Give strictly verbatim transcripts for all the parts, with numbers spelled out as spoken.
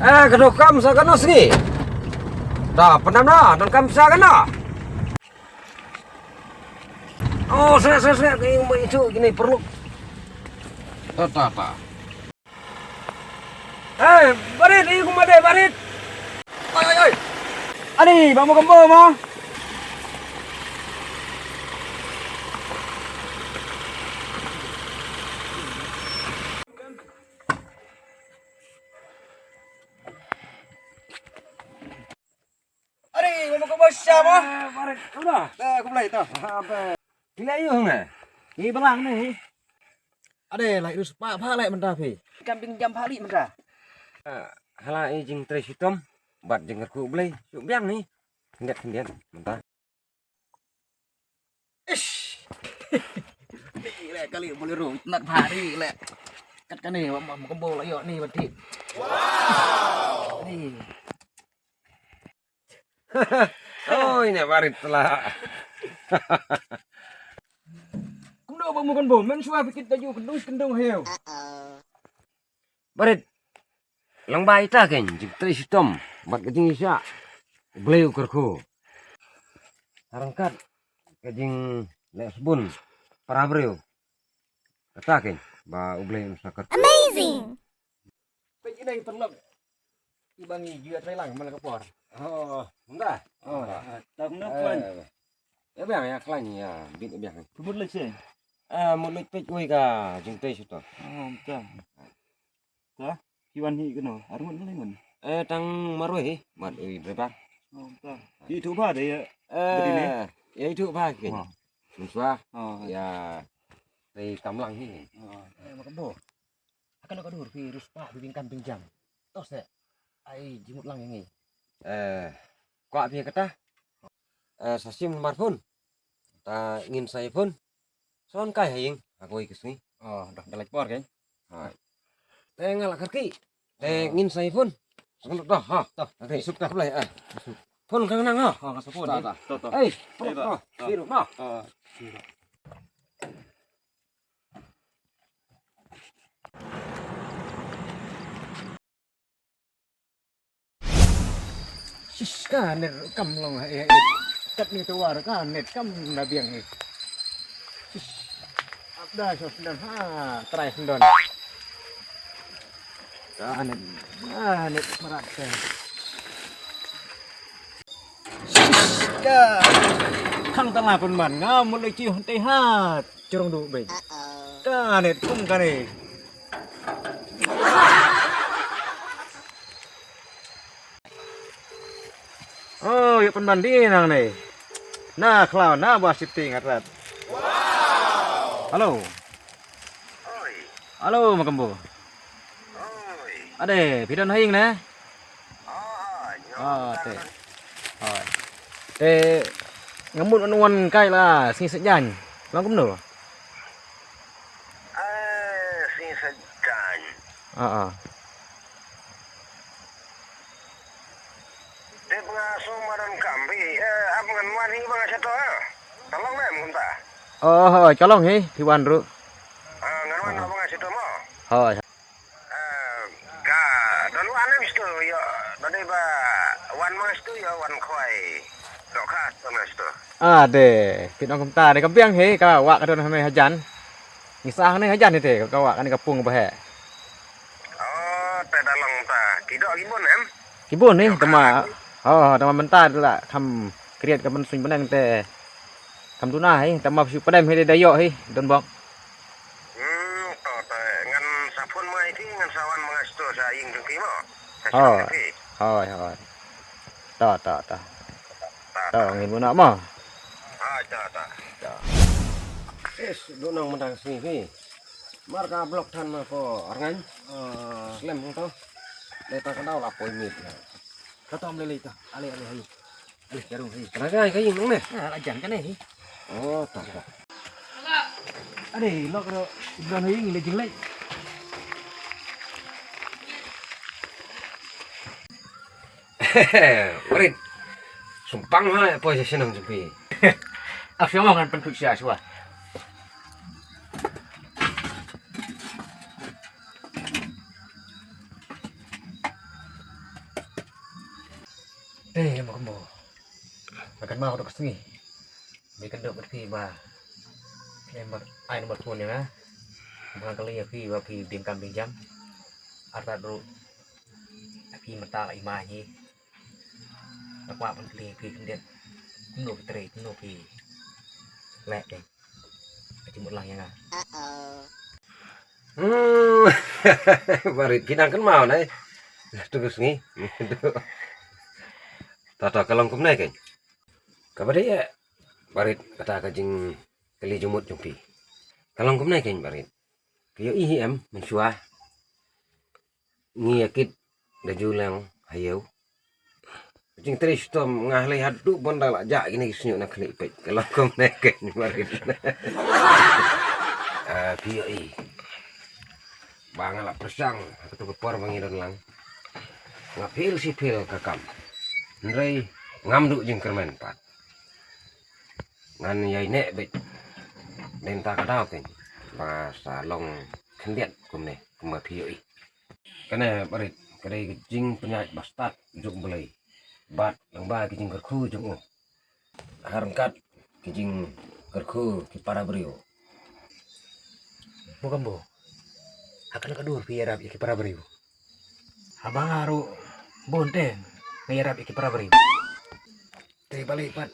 Eh, ka dohkam sa kano sngi. Da, pynam na, dohkam sa kano. Oh, sngap, sngap, sngap, ka ïing ba itu kine perlu. Ta, ta, ta. Eh, barit, ïa kumba dei, barit. Oi, oi, oi. Ani, ba mo kembo mo. Ari, mama ko bos siapa? Eh, barit, udah. Eh, aku mulai tuh. Apa? Gila yuk, nggak? Ini belang nih. Ada lah, irus pak, pak lah mentah, pi. Kambing jam balik mentah. Eh, hala, eh, jing tres hitam, bat jing kerku beli, yuk biang nih. Hendak, hendak, mentah. Ish. Ni le kali bolero nat bhari le. Kat kane wa ma kembo la yo ni bati. Wow. Ni. Oi, ne barit lah. Kumno ba mu kan bo men shuwa bikit laju kendung kendung heu. Barit. Lang bai ta ken jing tri sitom bat ka jing isha. Bleu kerku. Harangkat ka jing le sbun para breu. Kata ken ba u bleu sakar. Amazing. Pe jinai terlok. Ibang ni jua trai lang mana kapor. Oh, enggak. Oh, tak nak tuan. Ya biang ya kelang ya bit biang. Kebut lagi. Ah, mulut pek oi ka jing tri sitom. Oh, betul. Ka? Ki wan hi kano? Arngut na lengun? Eh, tang marwei hi. Mat ui berapa? Oh, ta. Hi tu ba de ya. Eh, ya itu ba ke. Wah. Muswa. Oh. Ya. Tei kamlang hi. Oh. Eh, makabo. Akan ka dur pi ruspa bi bingkam bingjam. Tos de. Ai jimut lang ngi. Eh, kwa pi kata. Eh, sasim marphun. Ta ngin sai phun. Son kai ha ïing, ha kawei ka sngi. Oh, dah, dah lait por kan? Hai. Te nga la kyrki. Te ngin sa i phone. Sngewthuh dah, ha. Dah, okay. Suk dah. Blai, ah. Phone ka nang, ha. Ha, ka sa phone. Ta, ta. To, to. Ei, phone, eh, ta. Biru, ha. Ah, biru. Shish, ka net kam long ha, eh, eh. Kat ni tu war ka net kam na biang ni. Shish. Abda so sendon ha, try sendon. Ka net, ah, net merat ka. Shish, ka. Khang tala pun man, ngam mut leki hante hat. Chorong du beng. Ka net kum ka ni. Oh, ïa pynban dih nang ne. Na khlaw na ba siti ngat rat. Hello. Hello, Makembo. Ade, phi don ha ïing ne? Oh, te. Oh. Te nga mut wan kai la sngi Saitjaiñ. Long kumno? Eh, sngi Saitjaiñ. Ah, ah. Tip nga shu ma donkam phi, eh, ap ngan wan hi ba nga sha to, eh. Ka long ne em kumta? Oh, hooid, ka long hi, phi wan ruh. Ah, ngan wan ba nga sha to mo. Hooid. Eh, ka don wan em sha to, ïoh, don dei ba wan ma nga sha to, ïoh, wan khwai. Dohkha to ma nga sha to. Ah, de, phi ong kumta, de ka biang hi, ka wah ka don hangne hajan. Ngi sah hangne hajan hi te, ka wah kane ka pung ba heh. Oh, te da long ta. Ki doh ki bun em? Ki bun hi, tama. Oh, tama mynta la kham kriat ka ban suiñ bneng te. Kham duna hi, tama shu pdem hi da ïoh hi, don bok. Hmm, to, to, ngan sa phone mai ti, ngan sa wan ma nga sha to sha ïing jong phi mo. Sa sha ïing jong phi. Hoi, hoi. To, to, to. To, ngin muna mo. Hoi, to, to. To. Is, du nang mendang sini hi. Mar ka blok than ma ko arngan. Slem hong to. Dei ta ka daw la poi mit. Ka tom lei lei ta. Ale, ale, hai. Ale, jarum, hai. Kana ka, ka ïing nang ne? Ah, la jan kane, hai. Oh, ta, ta. Ale, lok ro, ibran hai, ngi le jing lei. Warit. Sumpang ha, poi sa shnong jong phi. Ap shnong ngan pynthut sha shuwa. Te mo kumno? Nga kynmaw haduh ka sngi. Nga kynduh bad phi ba phi ai number phone ïa nga. Ba nga kylli ïa phi ba phi biang kam biang jam. Artat ruh phi mynta i ma hi. Nga kwah ban kylli phi khyndiat. Kumno phi trei, kumno phi leh te. Ka jingmut lang ïa nga. Hmm. Barit, phi nang kynmaw ne? Tu ka sngi. Ta ta, ka long kumne keiñ. Kaba dei ïa Barit, kata ka jingkylli jingmut jong phi. Ka long kumne keiñ Barit. Ka ïohi hi em mynshuwa. Ngi ïa kit da ju leng ha ïew. Jingtrei shitom nga hlei haduh ban da la jah kine ki shñiuh na khlieh peit. Ka long kumne keiñ Barit. Ah, phi ïohi ba nga la pyrshang ha katu ka por ba ngi don lang. Nga phil shi phil ka kam. Hynrei ngam duh jingkyrmen pat. Ngan ïai neh beit. Dei mynta ka daw keiñ ba sa long khyndiat kumne kumba phi ïohi. Kane Barit ka dei ka jingpynïaid ba stad jong U Blei bad lyngba ki jingkyrkhu jong u. Ha ryngkat ki jingkyrkhu ki para briew. Mo kumno? Ha kane ka dur phi ïarap ïa ki para briew? Haba nga ruh bun te nga ïarap ïa ki para briew. Te balei pat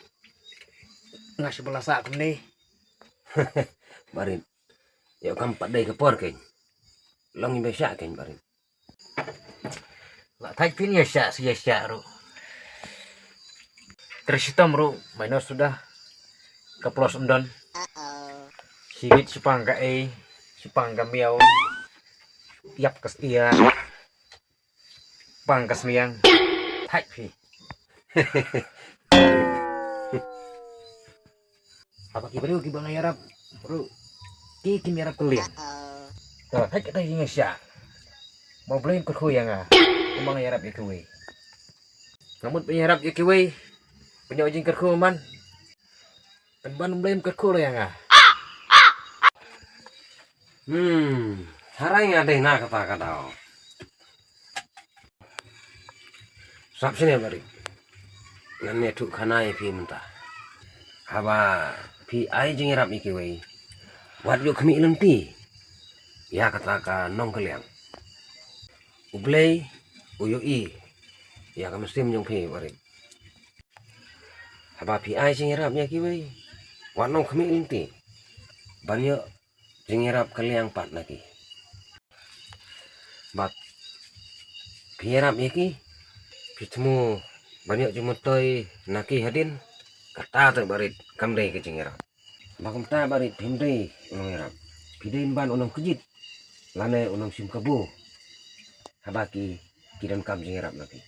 nga shu ba la sah kumne? Barit, ïoh kam pat dei ka por keiñ. Long ïa ba shah keiñ Barit. La thait phin ïa shah shi ïa shah ruh. Trei shitom ruh maino suda ka plos ym don. Shi git shi pang ka ei, shi pang ka miaw. Ïap ka stia. Pang ka smiang. Thait phi. Haba ki briew kiba nga ïarap ruh ki kim ïarap kylliang. Ka thait kata ki nga shah. Mo blame kyrkhu ïa nga. Kumba nga ïarap ïa kiwei. Nga mut ban ïarap ïa kiwei. Pynïoh jingkyrkhu man. Pynban blame kyrkhu la ïa nga. Hmm, harai nga dei na kata ka daw. Sap sini Barit. Ngan ïathuh khana ïa phi mynta. Haba phi ai jingïarap ïa kiwei, wat ïoh khmih lynti ïa kata ka nongkylliang. U Blei u ïohi ïa ka mynsiem jong phi Barit. Haba phi ai jingïarap ïa kiwei, wat nang khmih lynti ban ïoh jingïarap kylliang pat na ki. Bad phi ïarap ïa ki, phi thmu ban ïoh jingmyntoi na ki hadien, kata te Barit kam dei ka jingïarap. Ba kumta Barit phim dei u nongïarap. Phi dei ban u nongkjit lane u nongshim kabu. Haba ki, ki donkam jingïarap na phi.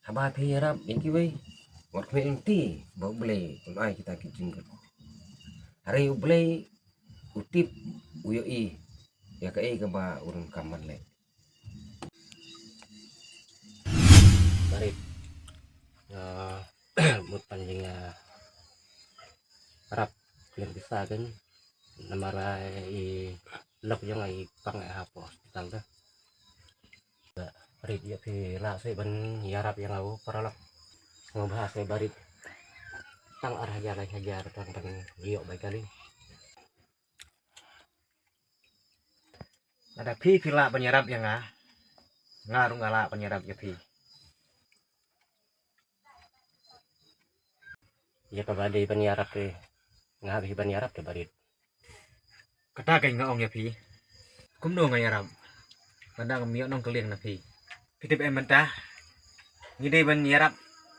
Haba phi ïarap ïa kiwei, wat khmih lynti ba U Blei un ai kita ki jingkyrkhu. Hynrei U Blei u tip, u ïohi ïa kaei kaba u donkam ban leh. Barit. Ah, mut pan jingïarap khlem pisa kan. Namar i lok jong nga i pang ha hospital da. Barit ïa phi lah seh ban ïarap ïa nga u paralok. Sngewbha seh Barit. Tang ar hajar lai hajar tang ban ïoh bai kali. Lada phi phi lah ban ïarap ïa nga, nga ruh nga lah ban ïarap ïa phi. Ïa kaba dei ban ïarap te nga hap hi ban ïarap te Barit. Kata ka nga ong ïa phi. Kumno nga ïarap lada ngam ïoh nongkylliang na phi? Phi tip em mynta ngi dei ban ïarap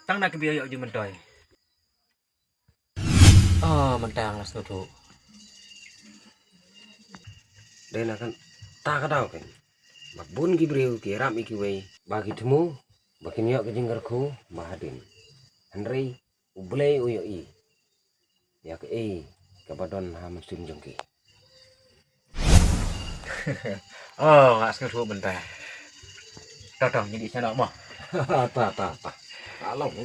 tang na ki briew ïoh jingmyntoi. Oh, mynta nga la sngewthuh. Dei na kata ka daw kan ba bun ki briew ki ïarap ïa kiwei ba ki thmu ba kin ïoh ka jingkyrkhu ba hadien. Hynrei U Blei u ïohi ïa kaei kaba don ha mynsiem jong ki. Oh, nga sngewthuh mynta. To to, ngi dih sha noh mo. Ta ta ta. Along.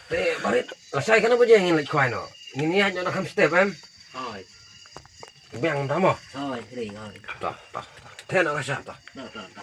Te Barit, lashai katno baje ngin leit khwai noh? Ngin ïaid noh na kham step em? Hooid. Biang ta mo? Hooid, ring hooid. Ta ta ta. Te noh ka shah ta. Ta ta ta.